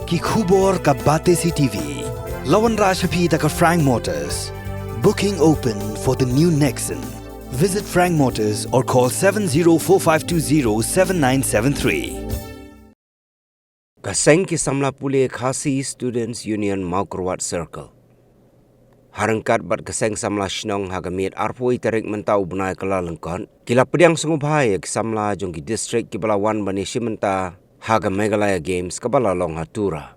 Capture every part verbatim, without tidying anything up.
Ki khubor ka Batesi T V. La wanrah sha phi da ka Frank Motors. Booking open for the new Nexon. Visit Frank Motors or call seven zero four five two zero seven nine seven three. Ka seng ki samla pule Khasi Students Union Mawkyrwat Circle, ha ryngkat bad ka seng samla shnong, ha ka miet arphew tarik mynta u bnai Kyllalyngkot, ki la pdiang sngewbha ïa ki samla jong ki district kiba la wan ban ïashim bynta ha ka Meghalaya Games kaba la long ha Tura.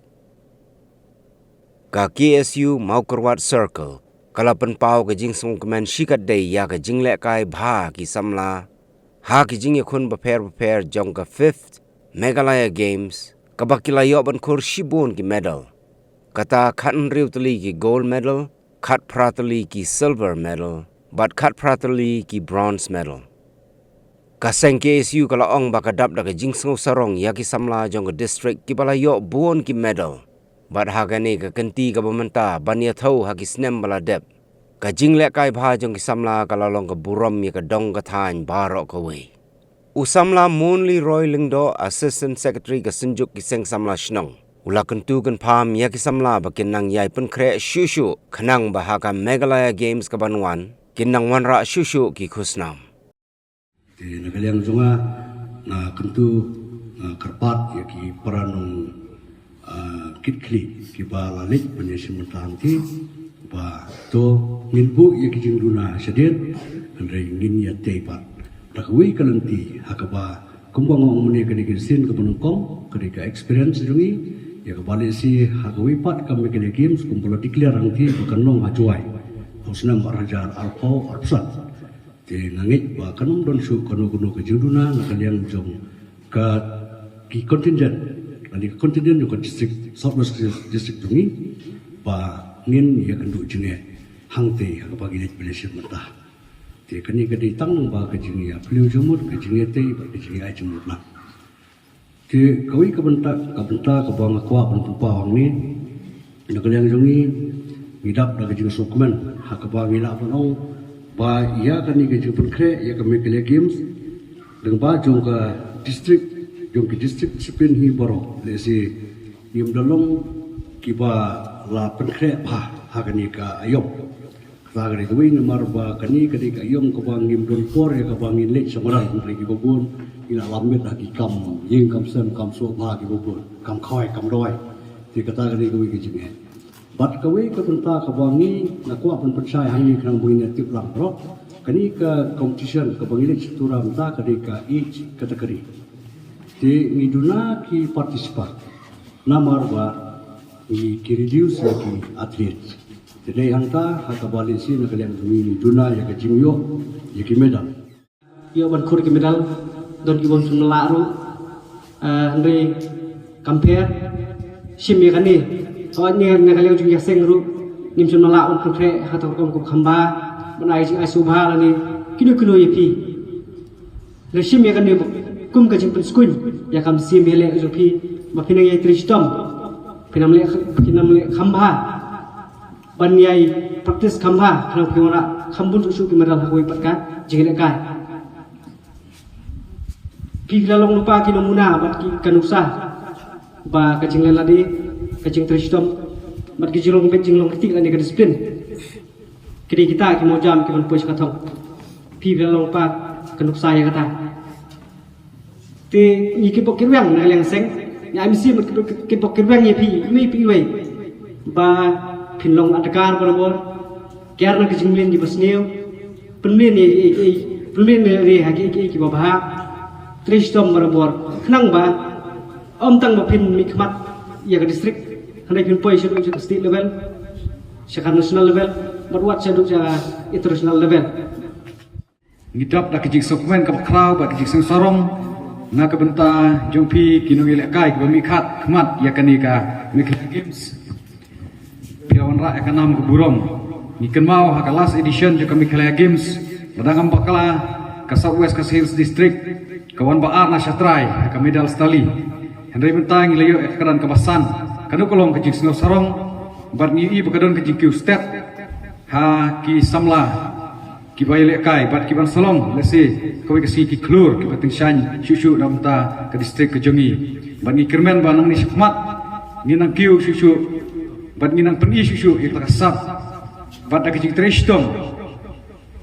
Ka K S U Mawkyrwat Circle ka la pynpaw ka jingsngewkmen shikatdei ïa ka jinglehkai bha ki samla ha ki jingïakhun bapher bapher jong ka fifth Meghalaya Games, kaba ki la ïoh ban khur shibun ki medal. Kata khathynriew tylli ki gold medal, khatphra tylli ki silver medal, bad khatphra tylli ki bronze medal. Ka seng K S U ka la ong ba ka dap da ka jingsngewsarong ïa ki samla jong ka district kiba la ïoh bun ki medal. Bad ha kane ka kynti kaba mynta ban ïathuh ha ki snem ba la dep, ka jinglehkai bha jong ki samla ka la long ka burom ïa ka dong ka thaiñ baroh kawei. U samla Moonleroy Lyngdoh, Assistant Secretary ka Synjuk ki seng samla shnong, u la kyntu kynpham ïa ki samla ba kin nang ïai pynkhreh shuh shuh khnang ba ha ka Meghalaya Games kaban wan kin nang wanrah shuh shuh ki khusnam. Te na ka liang jong nga, nga kyntu, nga kyrpad ïa ki para nong, ah, kit khlieh kiba la leit ban ïashim bynta hangtei, ba to ngin buh ïa ki jingduna shadien, hynrei ngin ïa tei pat da kawei ka lynti, ha kaba kumba nga ong mynne, ka dei ka sien kaba nyngkong, ka dei ka experience jong ngi, ïa kaba lehse ha kawei pat ka Meghalaya Games kumba la declare hangtei ba kan long ha Jowai ha u snem ar hajar arphew arphew san. Te nga ngeit ba kan ym don shuh kano kano ka jingduna na ka liang jong ka, ki contingent, lane ka contingent jong ka district, South West District jong ngi, ba ngin ïakynduh jingeh hangtei ha kaba ngi leit ban ïashim bynta. Te kane ka dei tang ba ka jingïaphylliew jingmut, ka jingïatei bad ka jingïaid jingmut lang. Te kawei ka bynta, ka bynta kaba nga kwah ban pynpaw hangne, na ka liang jong ngi, ngi dap da ka jingsngewkmen ha kaba ngi lah ban ong ba ïa kane ka jingpynkhreh ïa ka Meghalaya Games, lyngba jong ka district, jong ki district discipline hi baroh, lehse ngim da long kiba la pynkhreh bha ha kane ka aïom. Kata ka dei kawei namar ba kane ka dei ka aïom kaba ngim don por ïa kaba ngin leit sha madan, hynrei kiba bun ngi la lam miet ha ki kam ïing kam sem, kam sngewbha kiba bun, kam khawai kam dawai. Te kata ka dei kawei ka jingeh. Bad kawei ka bynta kaba ngi, nga kwah ban pynshai hangne khnang ba ngin ïa tip lang baroh, kane ka competition kaba ngi leit sha Tura mynta ka dei ka age category. Te ngi duna ki participant namar ba ngi, ki reduce ïa ki athletes. Te dei hangta ha kaba lehse na ka liang jong ngi ngi duna ïa ka jingïoh ïa ki medal. Ïoh ban khur ki medal, don ki bym shym la lah ruh. Ah, hynrei kam pher, shim ïa kane. Hooid, ne na ka liang jong ka seng ruh ngim shym la lah ban pynkhreh ha ka rukom kaba kham bha, ban ai jingai sngewbha lane kino kino ïa phi. Ngi shim ïa kane kum ka jingpynskuiñ ïa ka mynsiem ïaleh jong phi, ba phin nang ïai trei shitom, phin nang leh, phin nang leh kham bha, ban ïai practice kham bha, khnang phin wanrah kham bun shuh shuh ki medal ha kawei pat ka jingïalehkai. Phi la long lypa ki namuna bad ki, ka nuksa ba ka jingleh lade, ka jingtrei shitom, bad ka jinglong beit jinglong ktieh lane ka discipline, ki dei kita ki mawjam ki ban poi sha ka thong. Phi la long lypa ka nuksa ïa kata. Te ngi kitbok kitrwiang na ka liang seng, ngi ai mynsiem bad kitbok kitrwiang ïa phi iwei pa iwei, ba phin long adkar barabor, kiar na ka jingmlien kiba sniew, pynmlien ïa kiei kiei, pynmlien ïa kiei kiei kiba bha, trei shitom barabor, khnang ba ym tang ba phin mihkhmat ïa ka district, hynrei phin poi shaduh sha ka state level, sha ka national level, bad wat shaduh sha ka international level. Ngi dap da ka jingsngewkmen kaba khraw bad ka jingsngewsarong na ka bynta jong phi ki nongïalehkai kiba mihkhmat khmat ïa kane ka Meghalaya Games. Phi la wanrah ïa ka nam ka burom. Ngi kynmaw ha ka last edition jong ka Meghalaya Games, la dang ym bakla ka South West Khasi Hills District, ka wan ba ar na shatrai ha ka medal tali. Hynrei mynta ngi la ïoh ïa ka kyrdan kaba san. Kano ka long ka jingsngewsarong, bad ngi ïohi ba ka don ka jingkiew stet ha ki samla kiba ïalehkai bad kiban sa long, lehse kawei ka sngi ki khlur kiba tyngshaiñ shuh shuh na bynta ka district ka jong ngi. Bad ngi kyrmen ba nangne shakhmat Ngi nang kiew shuh shuh bad ngi nang pyni shuh shuh ïa ka sap bad da ka jingtrei shitom.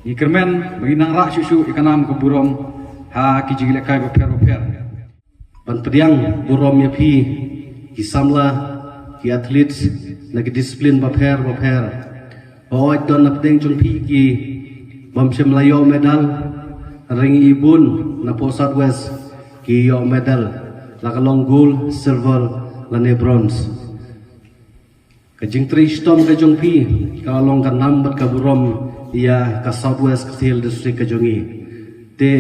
Ngi kyrmen ba ngi nang rah shuh shuh ïa ka nam ka burom ha ki jinglehkai bapher bapher. Ban pdiang burom ïa phi ki samla, ki athletes na ki discipline bapher bapher. Hooid, don na pdeng jong phi ki bym shym la ïoh medal, hynrei ngi i bun na poh South West ki ïoh medal, la ka long gold, silver lane bronze. Ka jingtrei shitom ka jong phi ka la long ka nam bad ka burom ïa ka South West Khasi Hills District ka jong ngi. Te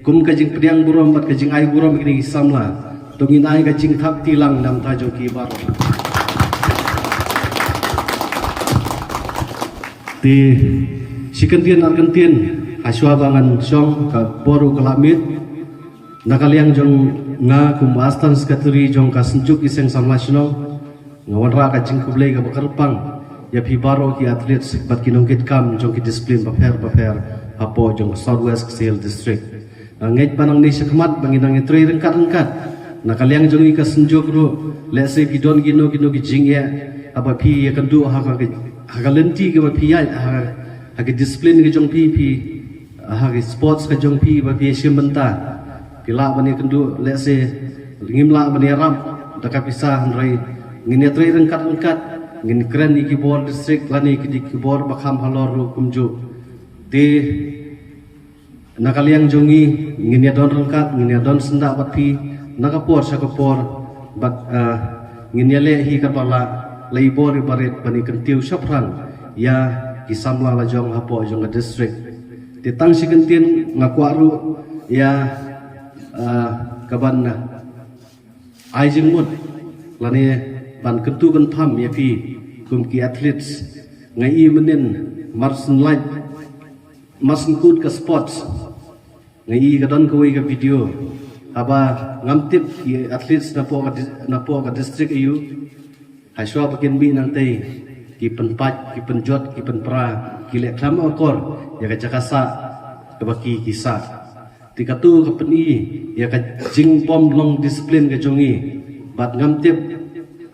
kum ka jingpdiang burom bad ka jingai burom ïa kine ki samla, to ngin ai ka jingthap tilang na bynta jong ki baroh. Te shi kyntien ar kyntien, ha shuwa ba ngan shong, ka por ruh ka la miet. Na ka liang jong nga kum Assistant Secretary jong ka Synjuk Ïing Seng Samla Shnong, nga wanrah ka jingkhublei kaba kyrpang ïa phi baroh ki athletes bad ki nongkitkam jong ki discipline bapher bapher hapoh jong ka South West Khasi Hills District. Nga ngeit ba nangne shakhmat ba ngin nang ïatrei ryngkat ryngkat. Na ka liang jong ngi ka Synjuk ruh, lehse phi don kino kino ki jingeh haba phi ïakynduh ha ka, ha ka lynti kaba phi ïaid ha, ha ka discipline ka jong phi, phi ha ki sports ka jong phi ba phi ïashim bynta. Phi lah ban ïakynduh, lehse ngim lah ban ïarap da ka pisa, hynrei ngin ïatrei ryngkat ryngkat, ngin kren ïa ki bor district lane ki, ki bor ba kham halor ruh kumjuh. Te na ka liang jong ngi ngin ïadon ryngkat, ngin ïadon syndah bad phi na ka por sha ka por bad, ah, ngin ïaleh hi kaba lah, la i bor i barit ban i kyntiew shaphrang ïa ki samla la jong hapoh jong ka district. Te tang shi kyntien nga kwah ruh ïa, ah, ka ban, ah, ai jingmut lane ban kyntu kyntham ïa phi kum ki athletes. Nga i mynnin mar syn lait, mar syn kut ka sports, nga i ka don kawei ka video haba ngam tip ki athletes napoh ka dis-, napoh ka district aiu. Ha shuwa ba kin mih nangtei, ki pynpait, ki pynjot, ki pynpra, ki leh khlem akor ïa ka jaka sah kaba ki, ki sah. Te kato ka pyni ïa ka jingbym long discipline ka jong ngi. Bad ngam tip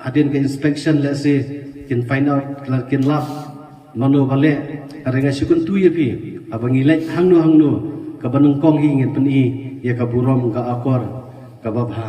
hadien ka inspection lehse kin find out, la kin lap mano ba leh. Hynrei nga shu kyntu ïa phi, haba ngi leit hangno hangno kaba nyngkong hi ngin pyni ïa ka burom, ka akor kaba bha.